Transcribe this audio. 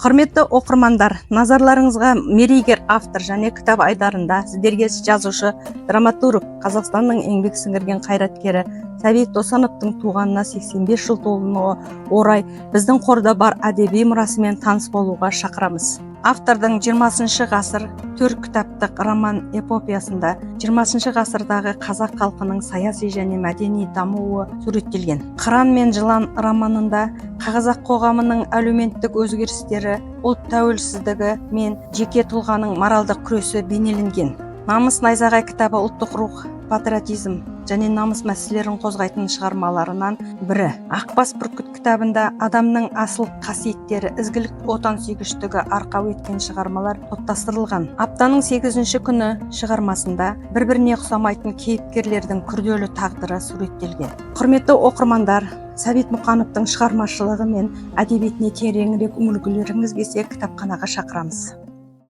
Құрметті оқырмандар, назарларыңызға мерейгер автор және кітап айдарында сіздерге жазушы, драматург, Қазақстанның еңбек сіңірген қайраткері Сәбит Досановтың туғанына 85 жыл толуына орай біздің қорда бар әдеби мұрасымен таныс болуға шақырамыз. Автордың 20 ғасыр төрт кітаптық роман эпопеясында 20 ғасырдағы қазақ халқының саяси және мәдени дамуы суреттелген. «Қыран мен жылан» романында қазақ қоғамының әлеуметтік өзгерістері, ұлт тәуелсіздігі мен жеке тұлғаның моральдық күресі бейнеленген. «Намыс найзағай» кітабы ұлттық рух, патриотизм және намыс мәселелерін қозғайтын шығармаларынан бірі. «Ақбас бүркіт» кітабында адамның асыл қасиеттері, ізгілік, отансүйгіштігі арқау еткен шығармалар топтастырылған. «Аптаның сегізінші күні» шығармасында бір біріне ұқсамайтын кейіпкерлердің күрделі тағдыры суреттелген. Құрметті оқырмандар, Сәбит Мұқановтың шығармашылығы мен әдебиетіне тереңірек үңілгілеріңіз келсе, кітапханаға шақырамыз.